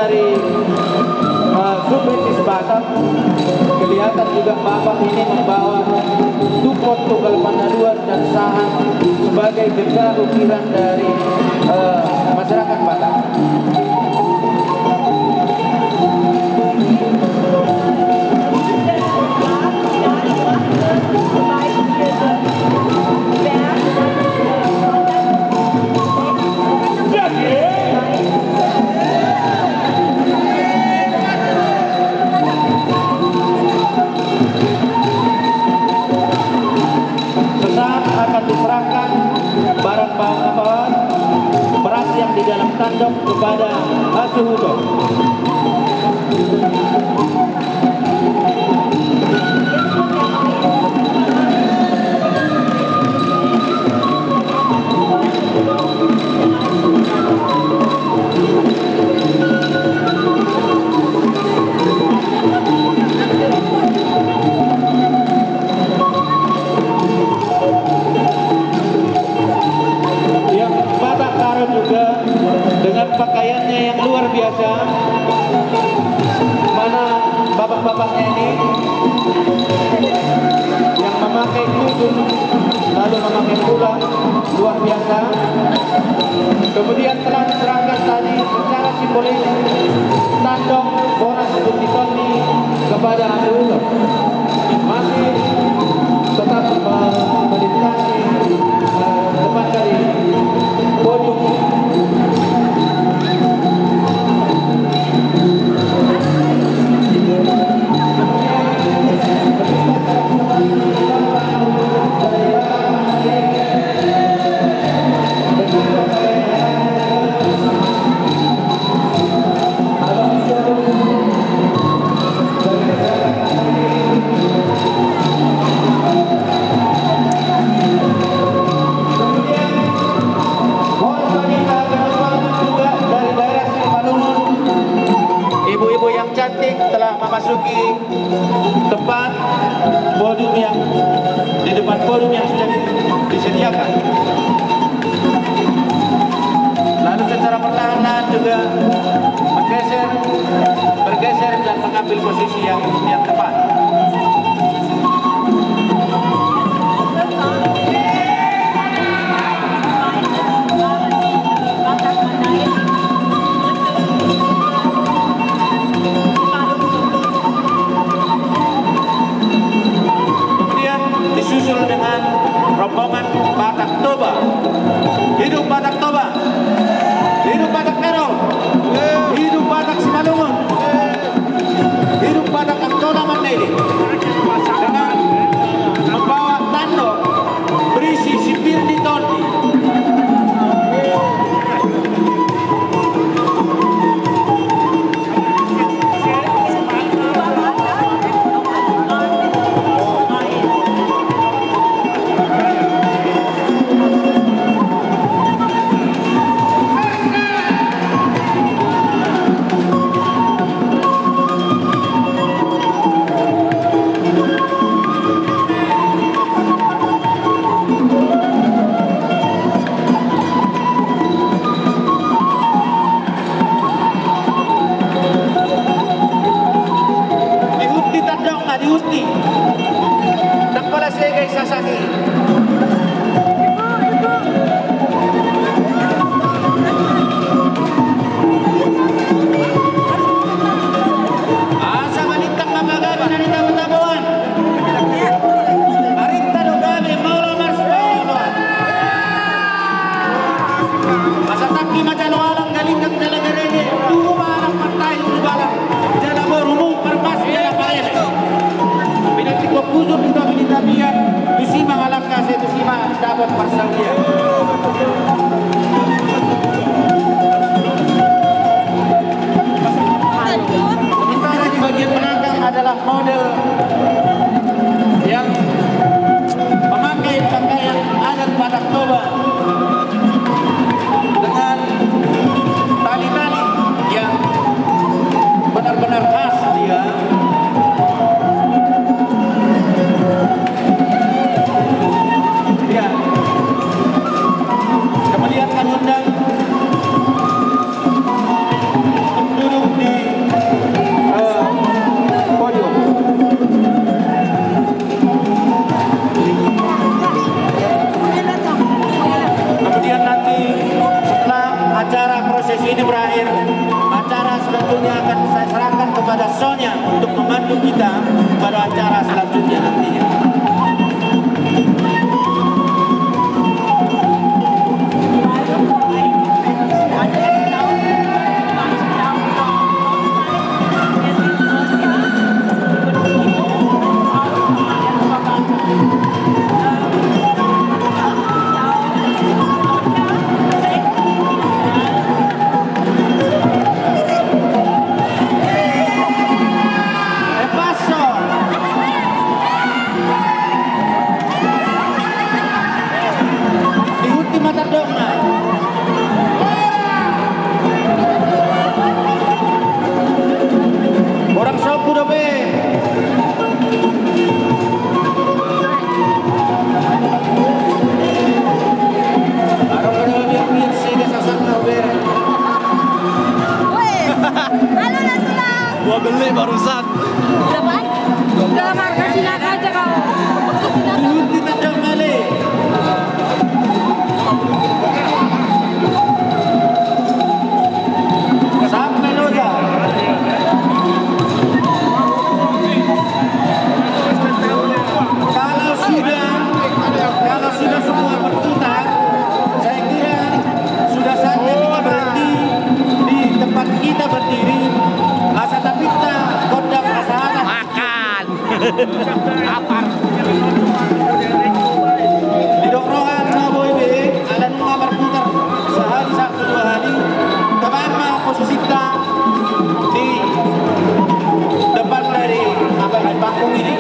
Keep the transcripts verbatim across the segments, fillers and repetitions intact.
Dari, eh, Subdinas Batak, kelihatan juga Bapak ini membawa tupot, tunggal pandaluan dan sahan sebagai benda ukiran dari, eh, masyarakat Batak. Sesaat akan diserahkan barang bawaan, beras yang di dalam tandok kepada hasuhuton. Yang Batak Karo juga dengan pakaiannya yang luar biasa. Mana bapak-bapaknya ini yang memakai kudung, lalu memakai pula, luar biasa. Kemudian telah diserahkan tadi secara simbolis tandok boras Bukitonni kepada hasuhuton. Masih tetap, eh, melintasi, eh, depan dari podium. Ibu-ibu yang cantik telah memasuki tempat podium yang, di depan podium yang sudah di-, disediakan. Lalu secara perlahan-lahan juga menggeser, bergeser dan mengambil posisi yang, yang tepat. Kemudian disusul dengan rombongan Batak Toba. Hidup Batak Toba. Hidup Batak Karo. Hidup Batak Simalungun. Hidup Batak Angkola. Acara selanjutnya akan saya serahkan kepada Sonya untuk memandu kita pada acara selanjutnya nantinya. E paso. Dihuti mata dongna. Orang sopu dope. Adong do biar-biar si dia sasak na ubere. Weh, halo lah tulang. Gua beli barusan. Berapaan? Dalam harga sinak aja kau. Dihunti tajam balik. Sampai loja. Kalau sudah, kalau sudah semua berputar, saya kira sudah saatnya kita berhenti di tempat kita berdiri. Asa tapinta gondang hasahatan. Makan. Lapar. Didok roha na boi be, ala nunga marputar sahali, sahali dua hali. Tabaen ma posisinta di depan dari apa ini, panggung ini.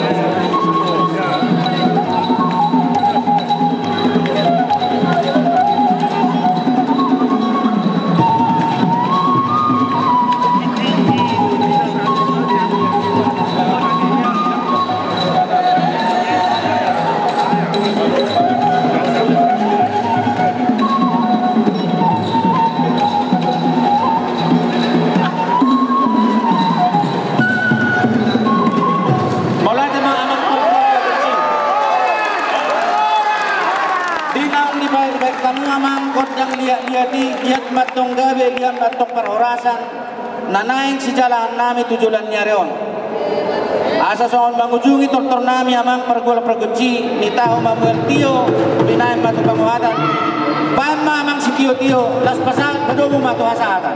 Mauliate ma amang pargonsi. Di naung dibaen-baen hamu amang gondang liat-liat i, liat ma antong gabe, liat ma antong parhorasan na naeng sijalahan nami tu joloan ni ari on. Asa songon mangujungi tortor nami amang pargual pargonsi, nitahu ma mual tio, binaen ma tu pangohatan. Baen ma amang sitio-tio, laos pasahat padomu ma tu hasahatan.